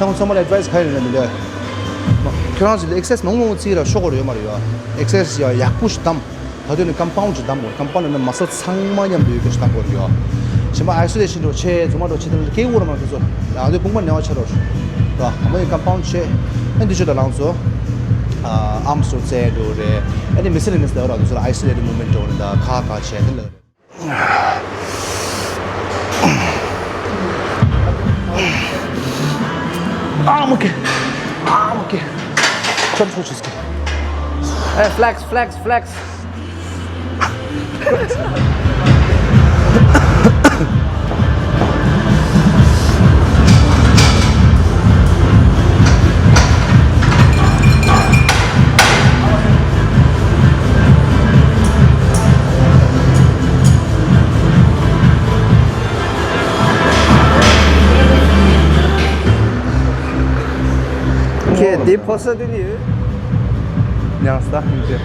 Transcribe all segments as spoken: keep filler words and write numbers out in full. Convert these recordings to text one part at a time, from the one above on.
ཁྱེད་རང་ཚང་མ་ལ་ཨེཌ་ཝའི་སི་ག་རེ་རེད་མི་འདུག་ཁྱེད་རང་ཚོ་ལ་ཨེག་སར་སའི་སི་མང་མང་བྱེད་ར་ཤོག་གོ་རེད་ཡོད་མ་རེད་ཡོད། ཨེག་སར་སའི་སི་ཡ་ཡག་པོ་ཞིག་གདམ། ད་དུང་ནི་ཀམ་པའུན་ཌི་ཞིག་གདམ་དགོས། ཀམ་པའུན་ཌི་ནི་མ་སལ་ཚང་མ་མཉམ་དུ་ཡོད་པ་ཞིག་གདམ་དགོས་ཡོད། གཞན་པ་ཨའི་སོ་ལེ་ཤན་འགྲོ་ཆེ་རྫུན་མ་འགྲོ་ཆེ་དེ་ལ་སྐད་འོར་མ་ཁྱེད་ཚོ་ཡང་དུས་དཔུང་པ་ནེ་བ་ཆ་རོ་ཞིག་ད་ག་མ་ཡོད་ཀམ་པའུན་ཌི་ཆེ། ཨེ་འདི་ཆོ་ད་ལང་ཚོ་ཨམ་སོ་རྩེ་འགྲོ་རེད། ཨེ་ནི་མི་སི་ལི་ནི་སི་ལ་ར་དུ་ཚོ་ལ་ཨའི་སོ་ལེ་ཊི་མུབ་མེན་ཊི་འགྲོ་རེད། ད་ཁ་ཁ་ཆེ་དེ་ལ། Ah, I'm okay. Ah, I'm okay. Come, come, just okay. Hey, flex, flex, flex. ཁྱེད་འདི་ཕོ་ས་དེ་ནི་ཡོད། ཡང་ས་ཡིན་ཏེ།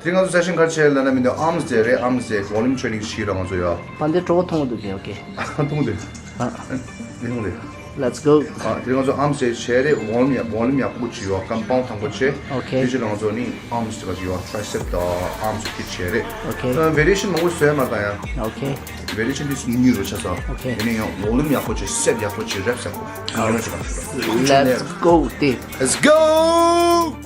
དེ་ང་ཚོ་སེ་ཤན་ག་རེ་བྱས་ལབ་ན་མི་འདུག་ཨམ་སི་རེད། ཨམ་སི་བོ་ལུམ་ཊི་རེ་ནིང་བྱེད་ར་ང་ཚོ་ཡོད། ཕ་འདི་གྲོགས་མཐོང་འདུག་གི། ཨོ་ཀེ། མཐོང་འདུག་ཨ། མི་མཐོང་འདུག Let's go. ཨ། དེ་ང་ཚོ་ཨམ་སི་བྱས་རེད། བོ་ལུམ་ཡག་བོ་ལུམ་ཡག་པོ་བྱེད་ཡོད། ཀམ་པའུན་ཌི་དང་པོ་བྱས། ཨོ་ཀེ། དེ་བྱས་ལ་ང་ཚོ་ནི་ཨམ་སི་ག་བྱེད་ཡོད། ཊི་རའི་སེབ་དང་ཨམ་སི་ཁི་བྱས་རེད། ཨོ་ཀེ། ཨ། ཝེ་རི་ཡེ་ཤན་མང་པོ་བཟོས་མ་ད་ཡང་། ཨོ་ཀེ། ཝེ་རི་ཡེ་ཤན་དེ་གཉིས་རུ་ཆ་ཚང་། ཨོ་ཀེ། ཡིན་ན་ཡང་བོ་ལུམ་ཡག་པོ་བྱེད། སེབ་ཡག་པོ་བྱེད། རེབ་ཡག་པོ། Let's go. Let's go.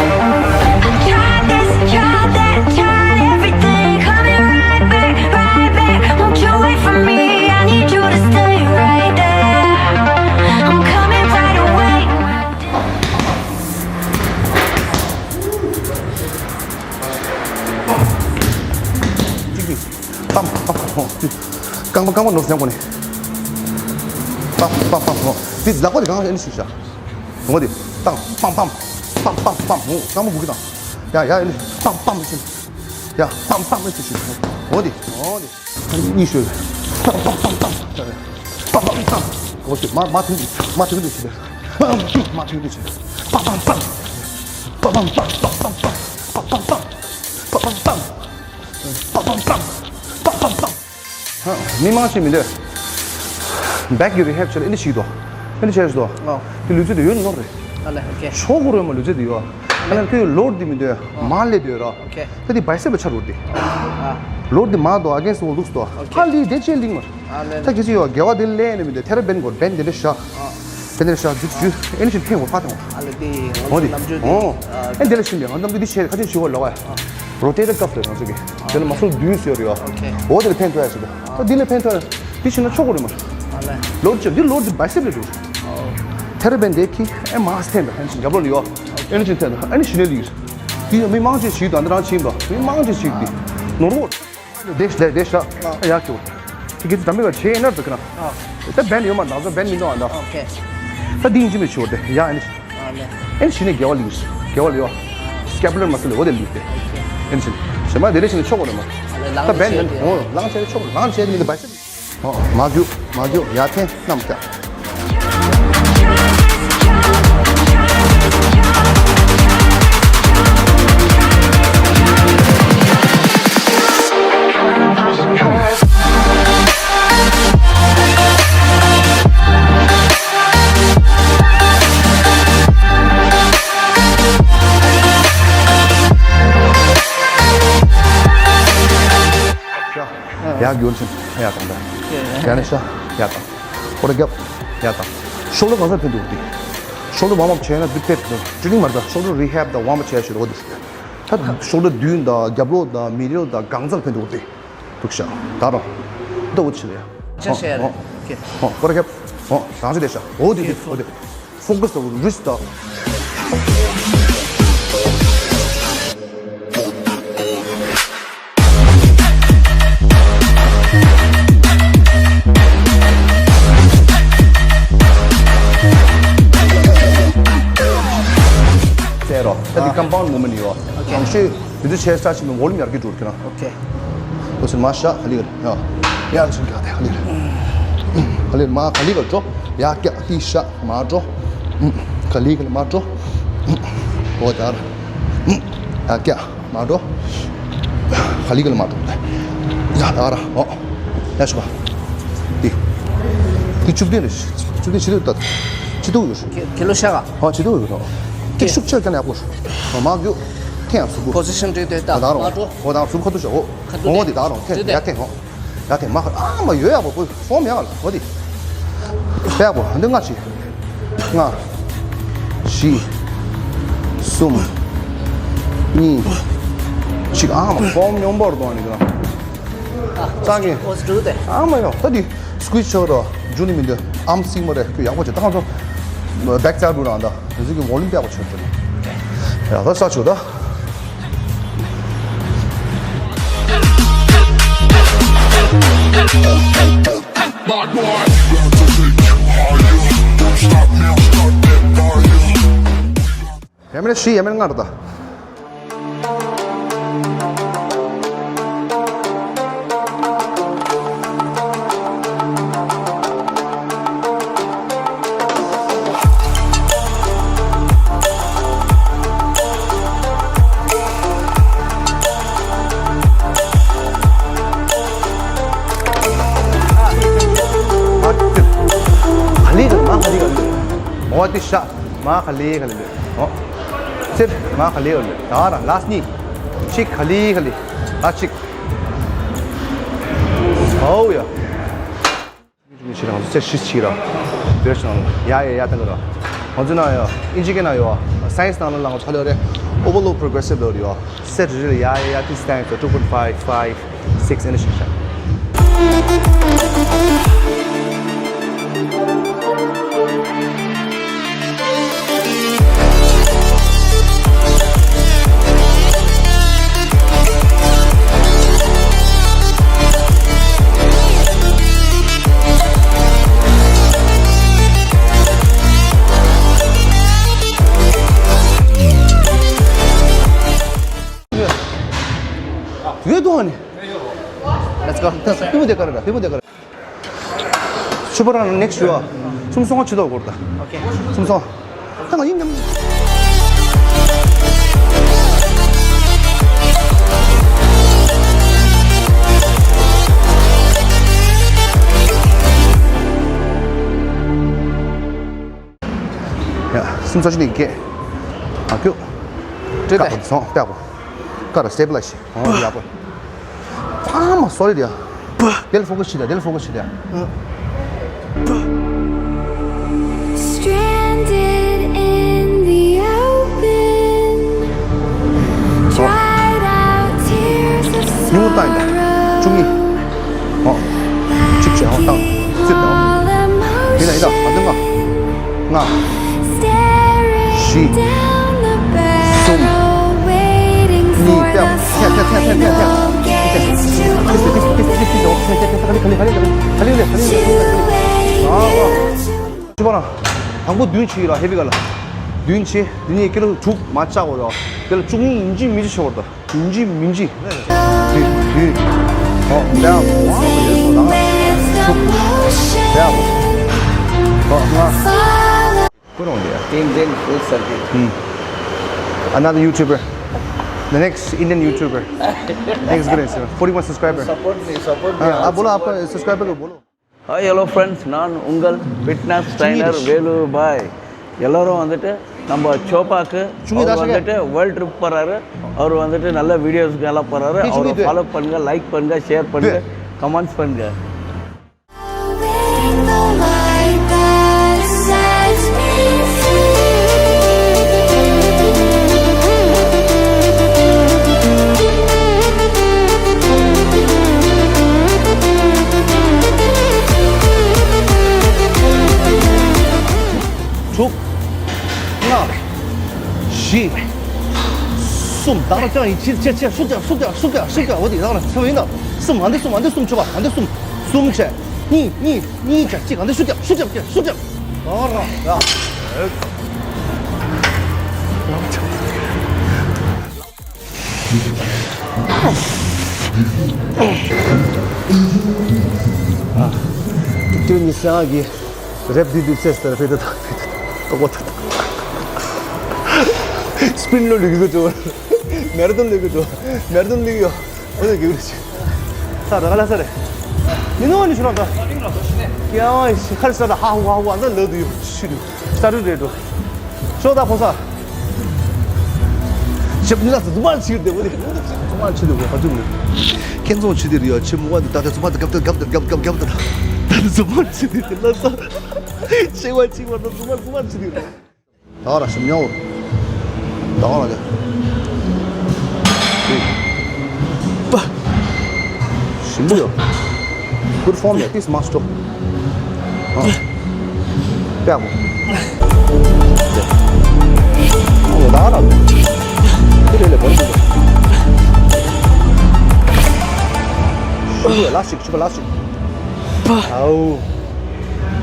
Tried this, tried that, tried everything. Coming right back, right back. Won't you wait for me? I need you to stay right there. I'm coming right away. ཏམ་ཏམ་ཏམ། རྐང་པ་རྐང་པ་ནོར་སེམས་ཁོ་ནས། ཏམ་ཏམ་ཏམ། འདི་ལག་པ་དེ་གང་ཨེ་ནི་ཞིག་བཞག་འོ་དེ། ཏམ་ཏམ་ཏམ། ཏམ་ཏམ་ཏམ། འོ་རྐང་པ་སྒུག་གི་དང་། ཡ་ཡ་ཨེ་ནི་ཏམ་ཏམ་ཨེ་ནི་ཞིག་ཡ་ཏམ་ཏམ་ཨེ་ནི་ཞིག་འོ་དེ། འོ་དེ། གཉིས་ཤོད། ཏམ་ཏམ་ཏམ་ཏམ། ཏམ་ཏམ་ཏམ། འོ་དེ། མ་མ་ཐུག་འདི་མ་ཐུག་འདི་ཞིག་མ་ཐུག་འདི་ཞིག་ཏམ་ཏམ་ཏམ། ཏམ་ཏམ་ཏམ། ཏམ་ཏམ་ཏམ། ཏམ་ཏམ་ཏམ། ཧ། མི་མང་ཞིག་མི་འདོད། བེག་གི་རི་ཧེབ་བྱས་ཨེ་འདི་ཞིག་དོ། ཨེ་འདི་བྱས་སོ། ཨོ། དེ་ལུས་རྩལ་དེ་ཡོད་ནོར་རེད། ཨ་ལེ། ཨོ་ཀེ། ཆོག་གོ་རོ་མ་ལུས་རྩལ་དེ་ཡོད། ཨ་ལེ། དེ་ལོར་དེ་མི་འདོད། ཨོ། མ་ལེ་དེ་ཡོད་ར། ཨོ་ཀེ། ད་དེ་བའི་སེབ་ལ་ཆ་རོ་དེ། ཨ། ལོར་དེ་མ་དོ་ཨ་གེན་སི་ཝོལ་ལུགས་དོ། ཨོ་ཀེ། ཨ་ལི་དེ་ཅེ་ལིང་མར། ཨ་ལེ། ད་ཁྱེད་ཚོ་ཡོད་དགེ་བ་དེ་ལས་ནས་མི་འདོད། ཐེ་ར་བན་གོ་བན་དེ་འདྲ་བཞག་ཨ། དེ་འདྲ་བཞག་འཇུག་འཇུག་ཨེ་འདི་ཞིག་ཐེངས་གོ་ཕ་ཐེངས་གོ་ཨ་ལེ། དེ་ང་ཨོ་ཚོ་དེ་ལམ་རྒྱུད་དེ། ཨོ། ཨ། ཨེ་འདི་ལ་ཤིན་པའི་ང་ཚོ་འདི་བྱས་ཁ་ཆེ་ཞུ་བ་ལོག་ཨ། རོ་ཊེ་ཊར་ཀབ་རེད་ང་ཚོ་གི། དེ་ལ་མ་སོ་བདུན་ཟེར་ཡོད་རེད་ཨ། ཨོ་ཀེ། འོ་དེ་ལ་ཕན་ཐོགས་ཡ་ཞིག་འདུག་ད་འདི་ལ་ཕན་ཐོགས་ཡ། འདི་ཞིག་ན་ཆོག་གོ་རེད་མར། ཨ་ལེ། ལོར་ཅེ་འདི་ལོར་འདི་བའི་སེབ་རེད་འདུག་ཨོ། ཐེ་ར་བན་དེ་ཁི་ཨེ་མ་སི་ཐེན་ད་ཨེ་ནི་ཞིག་རྒྱབ་ལོག་ལ་ཡོད། ཨེ་ནི་ཅི་ཐེན་ད་ཨེ་ནི་ཞི་ནས་ལིར། འདི་མི་མང་ཆེ་ཞིག་དང་འདི་རང་ཕྱིན་པ་མི་མང་ཆེ་ཞིག་འདི། ནོར་བོ། དེ་དེ་དེ་ཤ་ཡག་གྱོ། དེ་གི་དམ་པའི་བ་ཆེ་ན་དུ་ཀ་ན། ད་བན་ཡོད་མ་ད་ཚོ་བན་མི་འདུག་ཨ་ད། ཨོ་ཀེ། ད་དེ་ཡིན་གྱི་མི་ཆོག་དེ་ཡ་ཨེ་ནི། ཨ་ལེ། ཨེ་ནི་ཞི་ནས་དགེ་བ་ལིགས། དགེ་བ་ལིགས། སྐེ་པུ་ལར་མ་སི་ལ་འོ་དེ་ལིགས་ཏེ། ཨེ་ནི་ཞི་ནས་ཞི་མ་དེ་རེ་ཞི་ནས་ཆོག་གོ་རེ་མ། ཨ་ལེ་ལངས་ད་བན་ཆེ་དེ། ཨོ་ལངས་ཆེ་ཆོག་ལངས་ཆེ་དེ་མི་འདུག་བ་ཤི། ཨོ། མ་རྒྱུག་མ་རྒྱུག་ཡར་འཐེན་གནམ་བསྐྱལ། ཡར་རྒྱུག་ཕྱིན་ཡར་བཏང་། ཡར་ནས་ཤ་ཡར་བཏང་། ཁོ་ར་རྒྱབ་ཡར་བཏང་། ཤོག་ལོ་གང་སར་ཕན་འདུག་དེ། ཤོག་ལོ་ཝརམ་ཨབ་བྱས་ན་དུ་ཕེབས་འདུག་ཊི་རེ་ནིང་མ་རེད་ད། ཤོག་ལོ་རི་ཧེབ་དང་ཝརམ་ཨབ་བྱས་ཤོག་ལོ་དེ། ད་ཤོག་ལོ་མདུན་དང་རྒྱབ་ལོགས་དང་མི་རིལ་དང་གང་སར་ཕན་འདུག་དེ། འདུག་ཤ་ད་རང་ད་འོ་ཆི་རེད། ཅི་ཤེས་རེད། ཨོ་ཨོ་ཁོ་ར་ཁེབ་ཨོ་རང་ཚོ་དེ་ཤ་འོ་དེ་དེ་འོ་དེ། Focus the wrist up. ཟེར་རོ། ད་དེ་ཀམ་པའུན་ཌི་མུབ་མེན་ཊི་ཡོད། ཨོ་ཀེ། གང་ཤེས་དེ་ཚོ་བྱས་སྟ་ཕྱིན་པའི་ཝོ་ལུམ་ཡར་རྒྱས་འགྲོ་གི་ན། ཨོ་ཀེ། ཁོ་ཚོ་མ་ཤ་ཧ་ལི་གི་ཡ། ཡར་ཕྱིན་ག་དེ་ཧ་ལེ་རེད། ཧ་ལེ་མ་ག་ལི་ག་འགྲོ། ཡར་བཀྱག་ཏི་ཤ་མ་འགྲོ། ག་ལི་ག་ལི་མ་འགྲོ། འོ་ད་ར། ཡར་བཀྱག་མ་འགྲོ། ག་ལི་ག་ལི་མ་འགྲོ། ཡ་ད་ར་འོ། ཡ་ཤུ་པ། དེ། དེ་བཅུ་བདུན་རེད། བཅུ་བདུན་ཕྱི་དྲོ་ད། ཕྱི་དྲོ་ཡོད་ཤུ། ཁེ་ལོ་ཤ་ག་ཧོ་ཕྱི་དྲོ་ཡོད་ཤུ། དེ་ཤུགས་ཆེར་ཀྱང་ཡག་པོ་ཤུ། མ་གཡུ། ཐེངས་སུ་གུ། པོ་ཟི་ཤན་དེ་དེ་ད་ད་ར་འོ། མ་འགྲོ། འོ་ད་སུ་ཁ་ཐུ་ཤ་འོ། འོ་དེ་ད་ར་འོ་ཐེངས་ཡ་ཐེངས་འོ། ཡ་དེ་མ་ཁ་ཨ་མ་ཡོད་ཡག་པོ་པོ་ཧྥོམ་ཡག་ལ་འོ་དེ། པས་པོ་འདི་ལྔ་ཞིག་ལྔ། བཞི། གསུམ། གཉིས། གཅིག་ཨ་མ་ཧྥོམ་སྙོམས་པོར་གཏོང་ནི་གི་རང་། ཙང་གི་ཨ་མ་ཡོད་ད་དེ་སི་ཀུ་ཝིཛ་ཆོག་རོ། འཇུ་ནི་མི་འདུག་ཨམ་སིང་མ་རེད་ཁོས་ཡག་པོ་བྱེད་ད་ང་ཚོ་བེག་སའིཌ་རུ་རང་ད་འདི་གི་ཝོ་ལུམ་པས་པོ་ཆོག་ཆོག་ཡ་ད་ས་ཆོག་ད། ཡ་མེད་ན་བཞི་ཡ་མེད་ན་ལྔ་རེད་ད། ཨ་ཙི། ག་ལེ་ག་ལེ་མ་ག་ལེ་ག་ལེ། འོ་དེ་ཤ། མ་ག་ལེ་ག་ལེ་ལོས། འོ། ཙིར། མ་ག་ལེ་ག་ལེ་ལོས། ད་ར་ལཱསི་གཉིས། གཅིག་ག་ལེ་ག་ལེ། ཨ་གཅིག་ཨོ་ཡ། མི་ཆེ་རང་ཚོ་ཚེ་ཤི་ཆི་ར། བེར་ཤི་ནང་ཡ་ཡ་ཡ་ཏང་གི་ར། ང་ཚོ་ན་ཡ། ཨིན་ཇི་སྐད་ན་ཡ། སའེན་སི་ནང་ལ་ང་ཚོ་ལ་རེ། ཨོ་བར་ལོཌ་པྲོ་གྲེ་སིབ་ལོ་རེ་ཡ། སེ་རི་རེ་ཡ་ཡ་ཡ་ཏི་སི་ཊེན་ཌི་ཕོར་ཊུ་པོའིན་ཊི་ཕའིབ་ཕའིབ་སིག་ཨེ་ནི་ཤི་ཤ། ཡོད་དོ་ནི། Let's go. ཕི་མོ་དེ་ཀ་ར་ཕི་མོ་དེ་ཀ་ར། ཆུ་པ་རང་ནེག་སི་ཊི་ཡོད། སུམ་སོང་ཆུ་ཐོག་སྐོར་ད། ཨོ་ཁེ། སུམ་སོང་། ད་ང་ཡིན་ནམ། ཡ། སུམ་སོང་ཆུ་ནི་ཀེ། ཨ་ཀྱུ། ཀྲི་ཀ་ཏེ། སོང་ཏེ་པོ། ཀ་ར་སི་ཊེ་བི་ལ་ཤི། ཨོ་ཡ་པོ། ཕ་མ་སོ་རི་རེད་ཡ། དེ་ལ་ཕོ་ཀ་སི་བྱེད་དེ་ལ་ཕོ་ཀ་སི་བྱེད་དེ། Stranded in the open, dried out tears of sorrow. ཉུང་བཏང་ཡིན་ད། བཅུ་གཉིས། ཨོ། གཅིག་བྱས་ཨོ་བཏང་། རྩིབ་དང་། ཡིན་ད་ཡིན་ད་ཨ་འདི་ལྔ། ལྔ། བཞི། གསུམ། གཉིས། ཐེ་ཐེ་ཐེ་ཐེ་ཐེ་ཐེ། ཨ་ཨ། ཅི་པ་ན། དང་པོ་བདུན་བྱེད་ཡོད་ལ་ཧེ་བི་ག་ལ། བདུན་བྱེད། འདི་ནས་ཀི་ལོ་དྲུག་མ་བཅག་གོ་ར། དེ་ལ་བཅུ་གཉིས་ཡིན་གཅིག་མིན་གཅིག་ཆོག་ར་ད། ཡིན་གཅིག་མིན་གཅིག་དུས་དུས། ཨོ་ད་ཝང་ཡོད་སོང་ད། དྲུག་ད། ཨོ་ལྔ། ཀུ་རོང་དེ། Team Zin full circle. Hmm. Another YouTuber. The next Indian YouTuber. Next good Instagram. Forty-one subscriber. Support me, support me. हाँ, आप बोलो, आपका सब्सक्राइबर को बोलो. Hi, hello friends, நான் உங்கள் fitness trainer Velu பாய். எல்லாரும் வந்துட்டு நம்ம சோபாக்கு, சுங்கி அவர் தாசகே. வந்துட்டு வேர்ல்ட் ட்ரிப் போறாரு. அவர் வந்துட்டு நல்ல வீடியோஸ்க்கு எல்லாம் போறாரு. ஏய், அவரை சுங்கி இது. ஃபாலோ பண்ணுங்க, லைக் பண்ணுங்க, ஷேர் பண்ணுங்க, இது. கமெண்ட்ஸ் பண்ணுங்க. Knowing the light that sets me free. དྲུག་ལྔ། བཞི། གསུམ། ད་ར་ཅང་ཡིན། ཕྱིར་ཕྱིར་ཕྱིར། ཤུགས་རྒྱག་ཤུགས་རྒྱག་ཤུགས་རྒྱག་འོ་དེ་ད་ར་ཚེ་བ་ཡིན་ད། གསུམ། ཨ་འདི་གསུམ། ཨ་འདི་གསུམ། ཆུ་བ་ཨ་འདི་གསུམ། གསུམ་བྱས། གཉིས། གཉིས། གཉིས་བྱས་གཅིག་ཨ་འདི་ཤུགས་རྒྱག་ཤུགས་རྒྱག་ཤུགས་རྒྱག་ཤུགས་རྒྱག་ད་ར་ཡ། ཉི་ཤང་གི་རེབ་འདི་འདི་ཚེ་སྟར་ཕེ་ད་ད་ཕེ་ད་ད་གོ་ད། སྤིན་ལོ་ལུག་གི་འགྲོ། མེ་ར་ཐོན་ལུག་གི་འགྲོ། མེ་ར་ཐོན་ལུག་གི་ཡོ། འོ་ད་གི་རེ་ཆེ། ད་ད་ག་ལ་ས་རེ། མི་ནོ་ནི་ཤུ་ན་ད། ཀྱང་ཤི་ཁར་ས་ད་ཧ་ཧུ་ཧ་ཧུ་ཨ་ད་ལ་དུ་ཡོ་ཤི་དུ། ས་རུ་རེ་འགྲོ། ཤོ་ད་ཕོ་ས། ཞབས་ནི་ལ་ཟུ་མར་ཕྱིར་དེ་བོ་དེ། ཟུ་མར་ཕྱིར་དེ་བོ་ཧ་ཏུ་ནི། ཁྱེད་ཚོ་ཕྱིར་དེ་རེད་ཡ་ཕྱི་མུ་བ་དེ་ད་ད་ཟུ་མར་དེ་གབ་ད་གབ་ད་གབ་གབ་གབ་གབ་ད། ད་ཟུ་མར་ཕྱིར་དེ་རེད་ལ་ས། ཕྱི་བ་ཕྱི་བ་ད་ཟུ་མར་ཟུ་མར་ཕྱིར་དེ་རེད། ད་ར་ཞིམ་ཉོ། ད་ར་ལ། པ། ཞིམ་པོ་ཡོད། Good form, yeah. This must do. ཨ། པེ་ཨ་པོ། ཨོ་ད་ར། དེ་རེད་ལེ་བོན་དུ། ཤུ་ལ་ཞིག་ཤུ་ལ་ཞིག་པ། ཨའུ།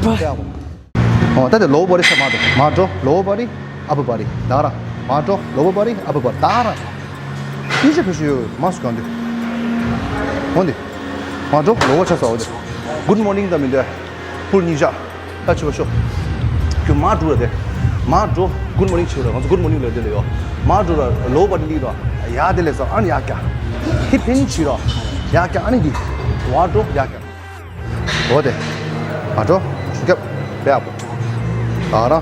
པ། པེ་ཨ་པོ། ཨོ་ད་དེ་lower body ས་མ་དོ། མ་འགྲོ། Lower body, upper body. ད་ར། མ་འགྲོ། Lower body, upper body. ད་ར། ཨིན་ཇི་བེད་སྤྱོད་ཡོད་མ་སུ་གང་དུ། འོ་འདི། མ་འགྲོ་ལོ་བ་ཆ་ས་འོ་འདི། Good morning ད་མི་འདོད། པུར་གཉིས་ཆ། ད་ཆུ་བ་ཤོག་ཁྱོད་མ་འགྲོ་ར་དེ། མ་འགྲོ། Good morning ཆུ་བ་ར་ང་ཚོ་Good morning ལ་དེ་ལ་ཡོད། མ་འགྲོ་ར་ལོ་བ་འདི་ལ་ཡ་དེ་ལས་སོ་ཨ་ནི་ཡ་ཀྱ། ཧི་ཕིན་ཆི་ར། ཡ་ཀྱ་ཨ་ནི་འདི། མ་འགྲོ་ཡ་ཀྱ། འོ་དེ། མ་འགྲོ། ཆུ་རྒྱབ། བེ་ཨ་པོ། ད་ར།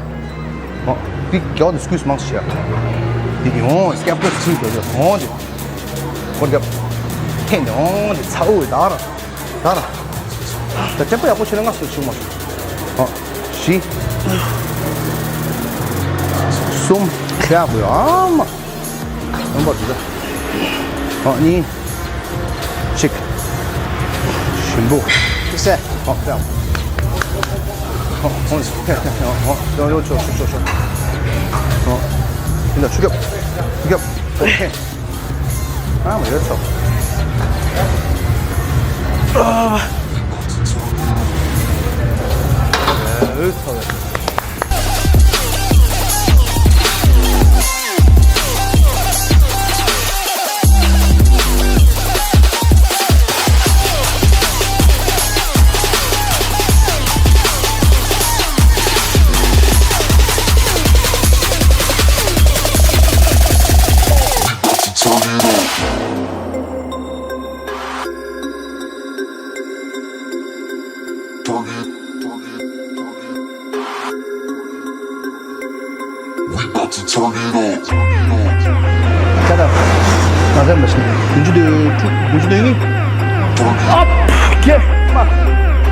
འོ། འདི་རྒྱབ་ནས་སྐུས་མང་ཆེ། འདི་གི་འོ་སྐྱབ་ཀ་ཚུལ་དོ་འོ་འདི། འོ་རྒྱབ། ཐེན་འདི་འོ་འདི་ཚ་འོ་ད་ར། ད་ར། ད་ཅན་པ་ཡག་པོ་ཆེ་ན་ང་སུ་ཆུང་མ་ཆུང་། འོ། བཞི། གསུམ། བེ་ཨ་པོ་ཡོ་ཨ་མ། རྣམ་པ་དེ་ད། ཨ་གཉིས། གཅིག་ཞིམ་པོ། ཤི་སེ། ཨ་ཕྲ། ཨ་ཧོན་སི་ཕྲ་ཕྲ་ཕྲ། ཨ་ཡོ་ཡོ་ཆོ་ཆོ་ཆོ་ཆོ། ཨ་ཡིན་ད་ཆུ་རྒྱབ་ཆུ་རྒྱབ། ཨ་མ་ཡོད་ཆོ། ཨ་ཡོད་ཆོ། ཁྱེད་ད། ང་ཚོ་མ་ཤི་ན་བདུན་ཅུ་དོན་དྲུག་བདུན་ཅུ་དོན་གཉིས། ཨ་ཕ་ཀེ་མ།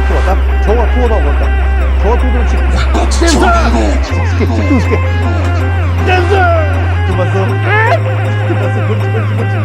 ཐུ་བ་ད་གྲོ་བ་ཐུ་བ་ད་གོ་ད། གྲོ་བ་ཐུ་བ་ཅིག་ཏེན་ཙི། ཅིག་ཏུ་སྐེ། ཏེན་ཙི། ཐུ་བ་སོ། ཐུ་བ་སོ་གུར་ཅི་གུར་ཅི་གུར་ཅི།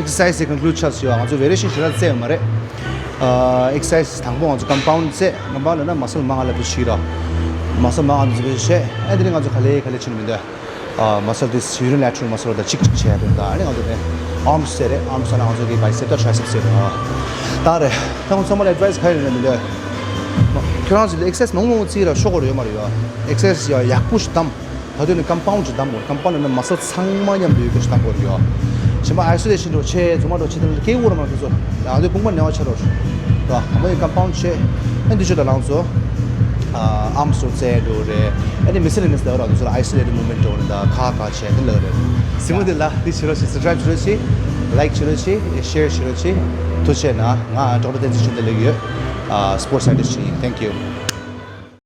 exercise ཡི་conclude ཆགས་སོང་། ང་ཚོ་variation ཞེ་དྲག་རྩེ་ཡོད་མ་རེད། ཨ་exercise དང་པོ་ང་ཚོ་compound རྩེ། compound ལབ་ན་muscle མང་ང་ལབ་དུས་ཤིག་ར། muscle མང་ང་འདུ་འཛོམས་བྱས། ཨ་དེ་ནས་ང་ཚོ་ག་ལེ་ག་ལེ་བྱེད་ནི་མི་འདུག་ཨ་muscle དེ་unilateral muscle དང་གཅིག་གཅིག་བྱས་དེ་འདྲ། ཨ་ནི་ང་ཚོ་དེ་arms རྩེ་རེད། arms ལབ་ན་ང་ཚོ་གི་bicep དང་tricep རྩེ་རེད། ཨ་ད་རེད། ད་ང་ཚང་མ་ལ་advice ག་རེ་ཡོད་ན་མི་འདུག་ཁྱོད་རང་ཚོ་ལ་exercise མང་པོ་མང་པོ་རྩེ་ར་ཤོག་དགོས་ཡོད་མ་རེད་ཡ། exercise ཡ་ཡག་པོ་ཞིག་གདམ། ད་དུང་ནི་compound ཅིག་གདམ་དགོས། compound ནི་muscle ཚང་མ་མཉམ་དུ་ཡོད་མཁན་ཞིག་གདམ་དགོས་ཡོད། གཞན་པ་isolation འགྲོ་བྱེད། རྫུན་མ་འགྲོ་བྱེད། དེ་ལ་སྐྱེ་བོ་ར་མ་དུས་ཚོད་ཡང་དེ་དཔུང་པ་ནེ་བ་ཆ་རོ། ད་དང་པོ་ནི་compound བྱེད། ཨ་འདི་ཚོ་ལ་ལངས་སོ། arms རྩེ་འགྲོ་རེད། ཨ་ནི་miscellaneous ལ་ར་འདི་ཚོ་ལ་isolated movement འགྲོ་རེད། ད་ཁ་ཁ་བྱེད་དེ་ལ་རེད། གཟིགས་མོ་འདི་ལ་འདི་བྱེད་རོགས་བྱེད། subscribe བྱེད་རོགས་བྱེད། like བྱེད་རོགས་བྱེད། share བྱེད་རོགས་བྱེད། ཐུགས་རྗེ་གནང་། ང་doctor བསྟན་འཛིན་ཆོས་ལྡན་ལགས་ཡོད། ཨ་sports scientist ཡིན། Thank you.